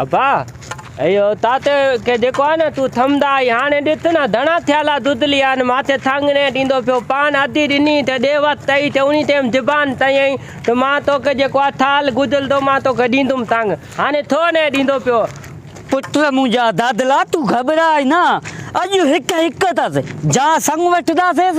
ابا اهو تاتي کي جيڪو آ نه تون ٿمدا آهين هاڻي ڏت نه ڌڻا ٿيل آ دودلي آن ماٿي ٿاڱڻي ڏيندو پيو پان اڌي ڏني ته ڏي وت تئي ته اڻي تيم زبان تئين ته مان توکي جيڪو آ ٿال گدلدو مان توکي ڏيندم ٿاڱ هاڻي ٿو نه ڏيندو پيو. پٽ منهنجا دادلا تون گهٻراء نه اڄ هڪ هڪ اٿس جا سڱ وٺنداسيس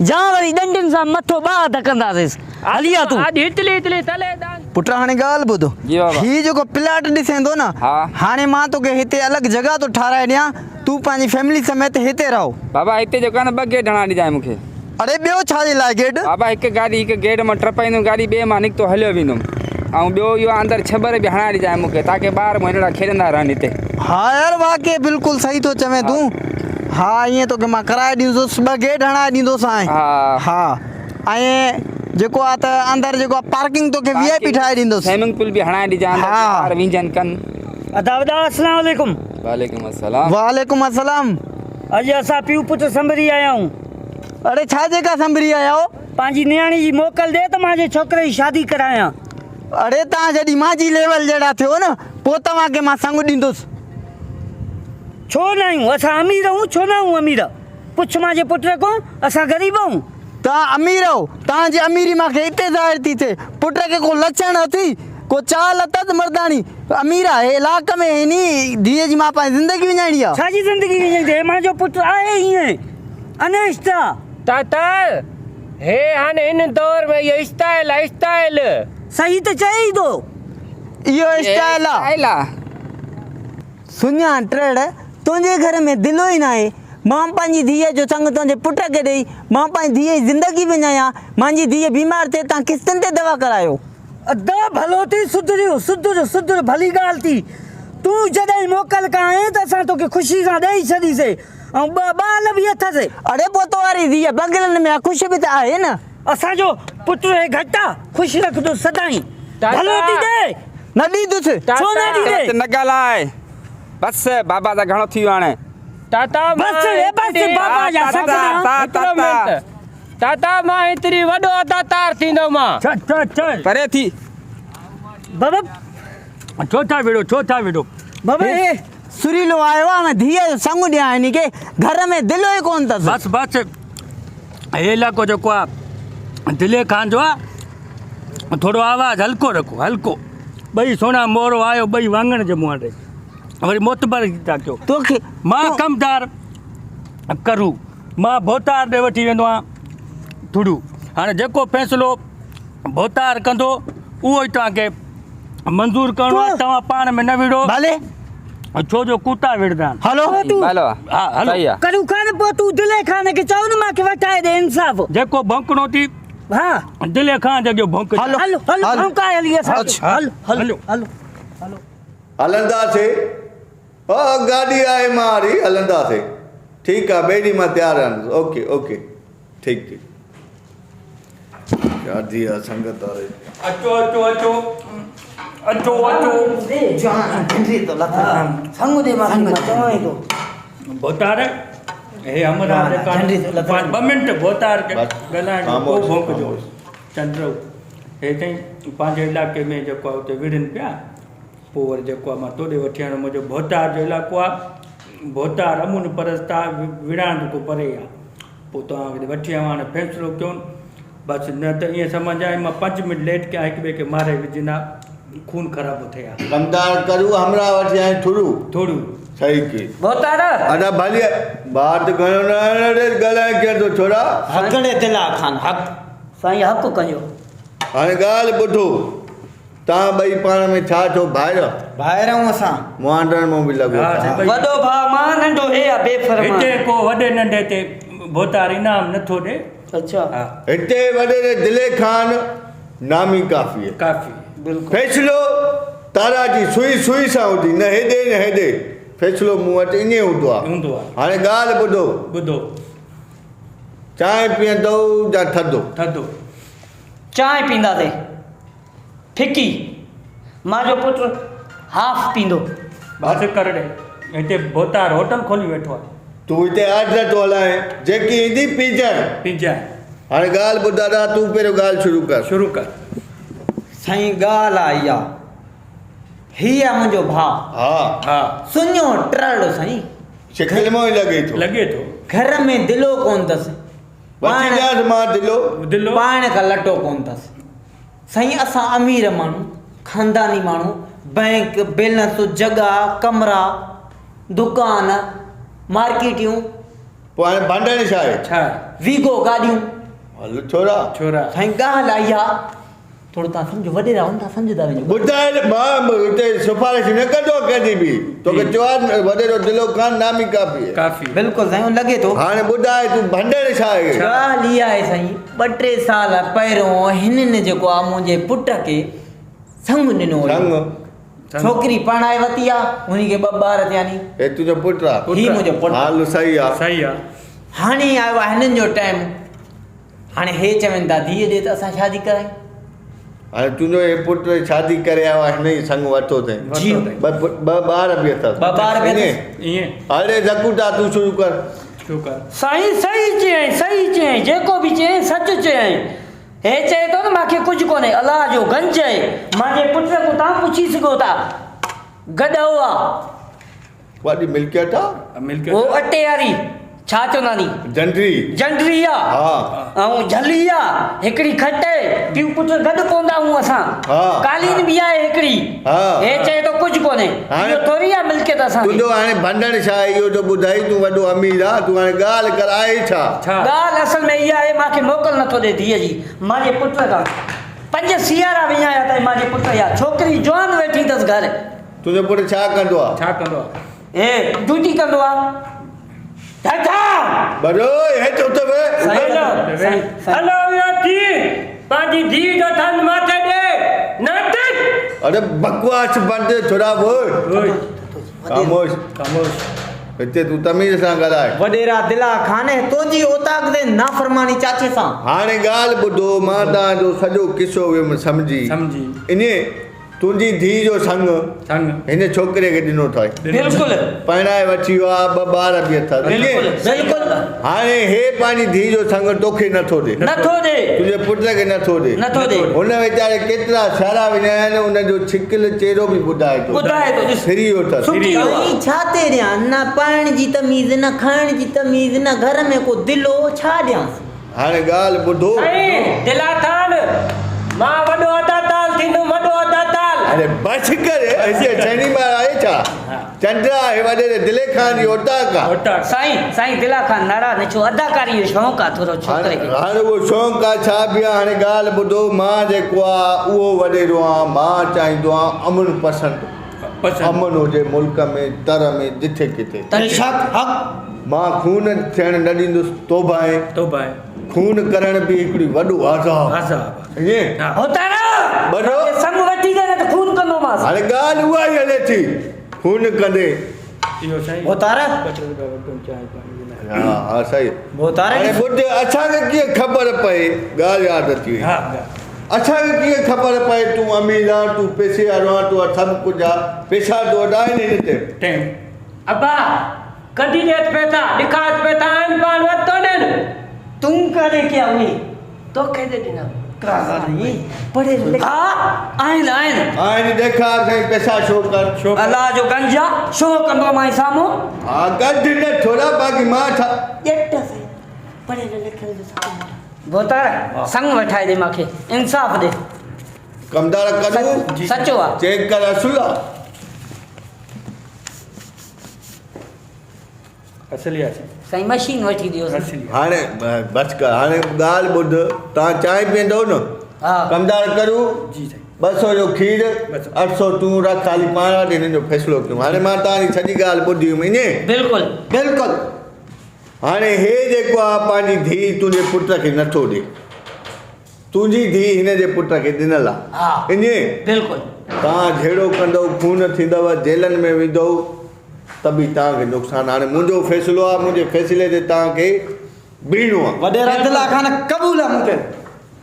جا وري ڏنڊين سان مٿو ٻاهر ڌڪنداسيس هلي آ تون. اڄ هتلي هتلي تلي ڏانگ. پٽ هاڻي ڳالهه ٻڌ جي بابا. هي جيڪو پلاٽ ڏسين ٿو نه ها. هاڻي مان توکي هتي الڳ جڳهه ٿو ٺاهرائي ڏيان تون پنهنجي فيملي سميت هتي رهو. بابا هتي جيڪو آهي نه ٻه گيٽ هڻائي ڏجانء مون کي. اڙي ٻيو ڇا جي لاء گيٽ؟ بابا هڪ گاڏي هڪ گيٽ مان ٽپائيندم گاڏي ٻئي مان نڪتو هليو ويندم ۽ ٻيو اهو اندر ڇٻر به هڻائي ڏجانء مون کي تاڪه ٻار منهنجا کيڏندا رهن هتي. ها يار واقعي بلڪل صحيح ٿو چوين تون ها ائين توکي مان ڪرائي ڏيندس ٻه گيٽ هڻائي ڏيندوسانء ها. ها ۽ جيڪو آ ته اندر جيڪو آ پارڪنگ توکي وي آء پي ٺاهي ڏيندس. سوئمنگ پول به هڻائي ڏجانء اندر ها. ٻار وينجهن ڪن. ادا وڏا اسلام عليڪم. وعليڪم السلام. وعليڪم السلام. اڄ اسان پيء پٽ سنڀري آيا آهيون. اڙي ڇا جيڪا سنڀري آيا آهيو؟ پنهنجي نياڻي جي موڪل ڏي ته مانجي ڇوڪري جي شادي ڪرايان. اڙي توهان جڏهن مانجي ليول جهڙا ٿيو نه پوء توهان کي مان سڱ ڏيندس. ڇو نه آهيون اسان امير آهيون ڇو نه آهيون امير پڇ مانجي پٽ کان اسان غريب آهيون. توهان امير آهيو توهان جي اميري مان کي اتي ظاهر ٿي ٿئي پٽ کي ڪو لڇڻ اٿئي ڪو چال اٿس مرداڻي امير آهي علاقي ۾ هني ڌيء جي مان پنهنجي زندگي وڃائڻي آهي. ڇا جي زندگي وڃائيندي هي مانجو پٽ آهي ائين انيشتا. تاتا هي هاڻي هن دور ۾ اهو اسٽائل آ اسٽائل. صحيح ته چئي ئي ٿو. اهو اسٽائل آ. اسٽائل آ. سڃا ٽرڙ، تنهنجي گهر ۾ دلو ئي ناهي. مان پنهنجي ڌيء جو سڱ تنهنجي پٽ کي ڏئي، مان پنهنجي ڌيء جي زندگي وڃايان. مانجي ڌيء بيمار ٿئي، تان قسطن تي دوا ڪرايو. ادا ڀلو ٿي سڌريو، سڌر، سڌر، ڀلي ڳالهه ٿي. تون جڏهن موڪل ڪان آئين ته اسان توکي خوشي سان ڏئي ڇڏيسي ۽ ٻه ٻال به اٿس. اڙي پوء تو واري ڌيء بنگلن ۾ آ، خوش به ته آهي نه. اسان جو پٽ هي گهٽ آ، خوش رکندس سدائين. ڀلو ٿي ڏي. نه ڏيندس. ڇو نه ڏيندين؟ ته نه ڳالهاء. بس بابا ته گهڻو ٿي ويو هاڻي. تاتا مان بس ري بس بابا جا سڪ نه. هڪڙو منٽ تاتا مان هيتري وڏو اداتار ٿيندو مان. ڇ ڇ ڇ. پري ٿي. بابا ڇو ٿا وڙهو ڇو ٿا وڙهو. بابا هي سريلو آيو آ مان ڌيء جو سڱ ڏيان هن کي گهر ۾ دلو ئي ڪونه اٿس. بس بس هي علائقو جيڪو آ دلي خان جو آ ٿورو آواز هلڪو رکو هلڪو ٻئي سهڻا مورو آيو ٻئي واڱڻ جي منهن ڏي وري معتبر ٿا ڪيو توکي مان ڪمدار ڪرو مان ڀوتار ڏي وٺي ويندو آهيان ٿڙو هاڻي جيڪو فيصلو ڀوتار ڪندو اهو ئي توهان کي منظور ڪرڻو آهي توهان پاڻ ۾ نه وڙهو ڀلي ڇو جو ڪتا وڙهندا آهن هلو هلو ها هلو صحيح آ ڪرو خان پوء تون دلي خان کي چئو نه مان کي وٺائي ڏي انصاف جيڪو ڀونڪڻو ٿي ها دلي خان جڳيو ڀونڪ هلو هلو هلو ڀونڪائي هلي اسان کي هل هلو هلو هلو هلنداسي ها گاڏي آهي مان واري هلنداسي ٺيڪ آ ٻئي ڏينهن مان تيار رهندس اوڪي اوڪي ٺيڪ ٺيڪ شادي آ سنگت واري اچو اچو اچو اچو اچو جان جنري تو لٿا سنگ دي مان چوان ٿو ڀوتار هي همراهه جيڪا ٻه منٽ ڀوتار کي ڳالهائڻ ڏيو پوء ڀونڪجو چنڊ هي چئي پنهنجي علائقي ۾ جيڪو آهي اتي وڙهن پيا پوء وري جيڪو آهي مان توڏي وٺي آيو منهنجو ڀوتار جو علائقو آهي ڀوتار امن پرست آهي وڙهائڻ ته ڪو پري آهي پوء توهان کي وٺي آيو هاڻي فيصلو ڪيو بس نه ته ائين سمجهان مان پنج منٽ ليٽ ڪيان هڪ ٻئي کي ماري وجهندا خون خرابو ٿئي ها. ڪمدار ڪرو همراهه وٺي آئين ٿڙو. ٿڙو. صحيح ڪي. ڀوتار. ادا ڀلي بات گهڻو نه اڙي ڳالهائين ڪيئن ٿو ڇورا. حقڙي دلا خان حق. سائين حق ڪيو. هاڻي ڳالهه ٻڌو تان ٻئي پاڻ ۾ ڇا ٿيو ڀائر. ڀائر آهيون اسان. مهانڊڻ مون به لڳو ته. وڏو ڀاء مان ننڍو هي آ بي فرمان. هتي ڪو وڏي ننڍي تي ڀوتار انعام نٿو ڏي. اڇا. هتي وڏيري دلي خان نامي ڪافي. ڪافي. بلڪل. فيصلو تارا جي سوئي سوئي سان هوندي نه هيڏي نه هيڏي فيصلو مون وٽ ائين هوندو آ. هوندو آ. هاڻي ڳالهه ٻڌو. ٻڌو. چانهه پيئندؤ يا ٿڌو؟ ٿڌو. چانهه پيئنداسين. ڦڪي. مانجو پٽ هاف پيئندو. بس ڪر ڙي. هتي ڀوتار هوٽل کولي ويٺو آ. تون هتي آرڊر ٿو هلائين. جيڪي ايندي پيئجانء. پيئجانء. هاڻي ڳالهه ٻڌ ادا تون پهريون ڳالهه شروع ڪر. شروع ڪر. سائين ڳالهه آ اها. هي آ منهنجو ڀاء. ها. ها. سڃو ٽرڙ سائين. شڪل مان ئي لڳي ٿو. لڳي ٿو. گهر ۾ دلو ڪون اٿس. وٺي ڏيانس مان دلو. دلو. پائڻ کان لٽو ڪون اٿس. سائين اسان امير ماڻهو، خانداني ماڻهو، بئنڪ بيلنس، جڳهه، ڪمرا، دڪان، مارڪيٽيون. پوء هاڻي ڀانڊڻ ڇا آهي؟ ڇا آهي؟ ويگو گاڏيون. هل ڇورا. ڇورا. سائين ڳالهه آئي آ. ٿورو توهان سمجهو وڏيرا آهيو نه توهان سمجهندا وڃو. ٻڌاء مان هتي سفارش نه ڪندو آهيان ڪنهن جي به توکي چيو آهي وڏيرو دلو خان نامي ڪافي آهي. ڪافي. بلڪل سائين اهو لڳي ٿو. هاڻي ٻڌاء تون ڀنڊڻ ڇا آهي؟ ڳالهه اها آهي سائين ٻه ٽي سال پهريون هنن جيڪو آهي منهنجي پٽ کي سڱ ڏنو هيو. سڱ. ڇوڪري پرڻائي ورتي آ انهي کي ٻه ٻار ٿيا ني. هي تنهنجو پٽ آ. هي منهنجو پٽ آ. حال صحيح آ. صحيح آ. هاڻي آيو آهي هنن جو ٽائيم. هاڻي هي چون ٿا ڌيء ڏي ته اسان شادي ڪرايون. هاڻي تنهنجو هي پٽ شادي ڪري آيو آهي هن ئي سڱ ورتو اٿئي. جي. ٻه ٻار به اٿس. ٻه ٻار به اٿس. ائين. هاڻي زڪوٽا تون شروع ڪر. شروع ڪر. سائين صحيح چيائين صحيح چيائين جيڪو به چيائين سچ چيائين. هي چئي ٿو ته مان کي ڪجهه ڪونهي الله جو گنج آهي. مانجي پٽ کان تان پڇي سگهو ٿا. گڏهو آ. وڏي ملڪيت آ. ملڪيت هو اٽي واري ڇا چوندا ني. جنڊري. جنڊري آ. ها. ۽ جهلي آ. هڪڙي کٽ آهي. پيء پٽ گڏ پوندا هون اسان. ها. قالين به آهي هڪڙي. ها. هي چئي ٿو ڪجهه ڪونهي. هاڻي اهو ٿوري آ ملڪيت اسان کي. تنهنجو هاڻي ڀنڊڻ ڇا آهي اهو ته ٻڌائي تون وڏو امير آ تون هاڻي ڳالهه ڪر آهي ڇا. ڇا. ڳالهه اصل ۾ اها آهي مان کي موڪل نٿو ڏي ڌيء جي مانجي پٽ کان. پنج سيارا وڃايا اٿئي مانجي پٽ جا ڇوڪري جوان ويٺي اٿس گهر. تنهنجو پٽ ڇا ڪندو آ؟ ڇا ڪندو آ؟ هي ڊيوٽي ڪندو آ. ڌڌا! ٻرو هيٺ اٿ ويهه. سائين سائين. هلو اها ڌيء پنهنجي ڌيء جو ٿن ماٿي ڏي نه ته. اڙي بڪواس بند ڇڙا ٻول. خاموش. خاموش. هتي تون تميز سان ڳالهاء. وڏيرا دلا خانه تنهنجي اوطاق تي نافرماني چاچي سان. هاڻي ڳالهه ٻڌو مان توهان جو سڄو قصو ويم سمجهي. سمجهي. انهيء تنهنجي ڌيء جو سڱ سڱ هن ڇوڪري کي ڏنو اٿائين. بلڪل. پرڻائي وٺي ويو آ، ٻه ٻار به اٿس. بلڪل بلڪل. هاڻي هي پنهنجي ڌيء جو سڱ توکي نٿو ڏي. نٿو ڏي. تنهنجي پٽ کي نٿو ڏي. نٿو ڏي. هن ويچاري ڪيترا سهرا وڃايا آهن، ان جو ڇڪل چهرو به ٻڌائي ٿو. ٻڌائي ٿو ڏس. سري ويو اٿس. سڪي ويو آ. سائين ڇا تي ڏيان، نه پائڻ جي تميز، نه کائڻ جي تميز، نه گهر ۾ ڪو دلو، ڇا ڏيانس. هاڻي ڳالهه ٻڌو. سائين دلاتان، مان وڏو اداتال ٿيندم، وڏو اداتال. اڙي بس ڪر، هتي سئنيما آهي ڇا؟ چنڊ آهي وڏيري دلي خان جي اوطاق آ. اوطاق. سائين سائين دلا خان ناراض نه ٿيو، اداڪاري جو شوق آ ٿورو ڇوڪري کي. هاڻي اهو شوق آ ڇا به آ، هاڻي ڳالهه ٻڌو، مان جيڪو آ اهو وڏيرو آهيان، مان چاهيندو آهيان امن پسند، امن هجي ملڪ ۾، تر ۾، جٿي ڪٿي. بيشڪ حق. مان خون ٿيڻ نه ڏيندس، توبه آهي. توبه آهي. خون ڪرڻ به هڪڙي وڏو عذاب. عذاب آهي. ائين؟ ها. هوتارا! ٻڌو. مون کي سڱ وٺي ڏي نه ته خون ڪندومانس. هاڻي ڳالهه اها ئي هلي ٿي. خون ڪندي. اهو سائين. ڀوتارا! 50 رپيا وٺندم چانهه پاڻي جي لاء. ها ها سائين. ڀوتارا هاڻي ٻڌ اسان کي ڪيئن خبر پئي ڳالهه ياد اچي وئي. ها ڳالهه. اسان کي ڪيئن خبر پئي تون امير آن تون پئسي وارو آن تو وٽ سڀ ڪجهه آ پئسا تو وٽ آهن هن ٽيم. ٽيم. ابا ڪڍي ڏيت پئسا ڏکارت پئسا آهن پاڻ وٽ ڪونهن. تون ڪڏهن ڪيا اهي توکي ٿي ڏنا. ها آهن آهن. آهن ڏيکار سائين پئسا شو ڪر. الله جو گنج آ شو ڪندومانء سامهون. ها ڪڍ نه ٿورا باقي مان ڇا. ڄٽ سائين پڙهيل لکيل جو سڀ مون. ڀوتار سڱ وٺائي ڏي مانکي انصاف ڏي. ڪمدار ڪڍون سچو آ. چيڪ ڪر اصل آ. اصلي آ سائين. سائين مشين وٺي ڏيوس. اصلي آ. هاڻي بس ڪر هاڻي ڳالهه ٻڌ توهان چانهه پيئندؤ نه؟ ها. ڪمدار ڪرون جي سائين. 200 جو کير 200. 800 تون رک خالي پاڻ وٽ هنن جو فيصلو ڪيون هاڻي مان توهان جي سڄي ڳالهه ٻڌي هيم ائين؟ بلڪل. بلڪل. هاڻي هي جيڪو آ پنهنجي ڌيء تنهنجي پٽ کي نٿو ڏي. تنهنجي ڌيء هن جي پٽ کي ڏنل آ. ها. ائين؟ بلڪل. توهان جهيڙو ڪندؤ، خون ٿيندؤ، جيلن ۾ ويندؤ ته به توهان کي نقصان. هاڻي منهنجو فيصلو آ، منهنجي فيصلي تي توهان کي بيهڻو آ. وڏيرا دلا خان قبول آ مون کي.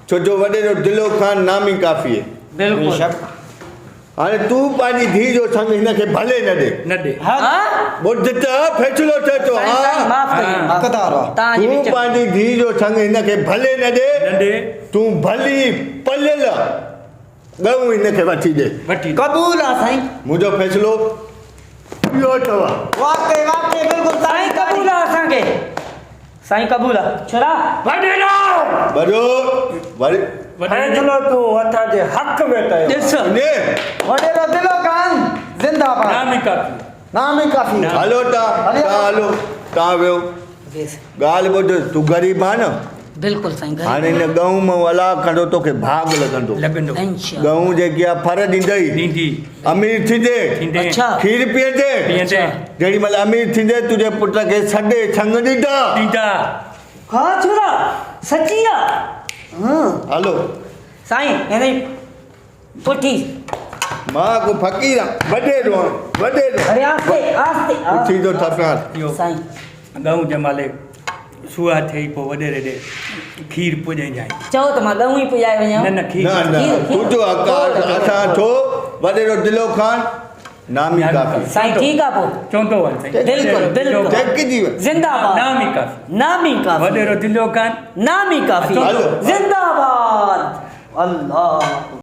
ڇو جو وڏيرو دلو خان نامي ڪافي اهي. بلڪل. بيشڪ. هاڻي تون پنهنجي ڌيء جو سڱ هن کي ڀلي نه ڏي. نه ڏي. ها. ٻڌ ته فيصلو ٿئي ٿو. سائين ها. سائين معاف ڪجو. معاف حقدار آ. توهان جي تون وچ ۾. پنهنجي ڌيء جو سڱ هن کي ڀلي نه ڏي. نه ڏي. تون ڀلي پليل ڳئون هن کي وٺي ڏي. وٺي ڏي. قبول آ سائين. منهنجو فيصلو اهو اٿو. واقعي واقعي بلڪل سائين قبول آ اسان کي. سائين قبول آ. ڇڙا. وڏيرو. وڏو وري. فيصلو تون اسان جي حق ۾ ڪيو. ڏس. ني. وڏيرو دلو خان زنده باد. نامي ڪافي. نامي ڪافي. هلو تان تان هلو تان ويو. ڳالهه ٻڌ تون غريب آهين نه. بلڪل سائين غريب. هاڻي هن ڳئون مئون الله ڪندو توکي ڀاڳ لڳندو. لڳندو. انشاء. ڳئون جيڪي آ ڦر ڏيندئي. ڏيندي. امير ٿيندي. ٿيندي. اڇا. کير پيئندي. پيئندي. جيڏي مهل امير ٿيندي تنهنجي پٽ کي سڏي ڇڱ ڏيندا. ڏيندا. ها ڇورا سچي آ. هلو. سائين هن جي پٺي. مان ڪو فقير آ وڏيرو آ وڏيرو. اري آهستي آهستي. پٺي ٿو ٿڦيان. سائين. ڳئون جنهن مهل سوئا ٿئي پوء وڏيري ڏي کير پڄائينجانء. چئو ته مان ڳئون ئي پڄائي وڃان. نه نه کير. نه نه تنهنجو حق آ اسان ڇو وڏيرو دلو خان نامي ڪافي. سائين ٺيڪ آ پوء. چوندو وڃ سائين. بلڪل بلڪل. ٽيڪجي وڃ. زنده باد. نامي ڪافي. نامي ڪافي. وڏيرو دلو خان نامي ڪافي. هلو. زنده باد. الله.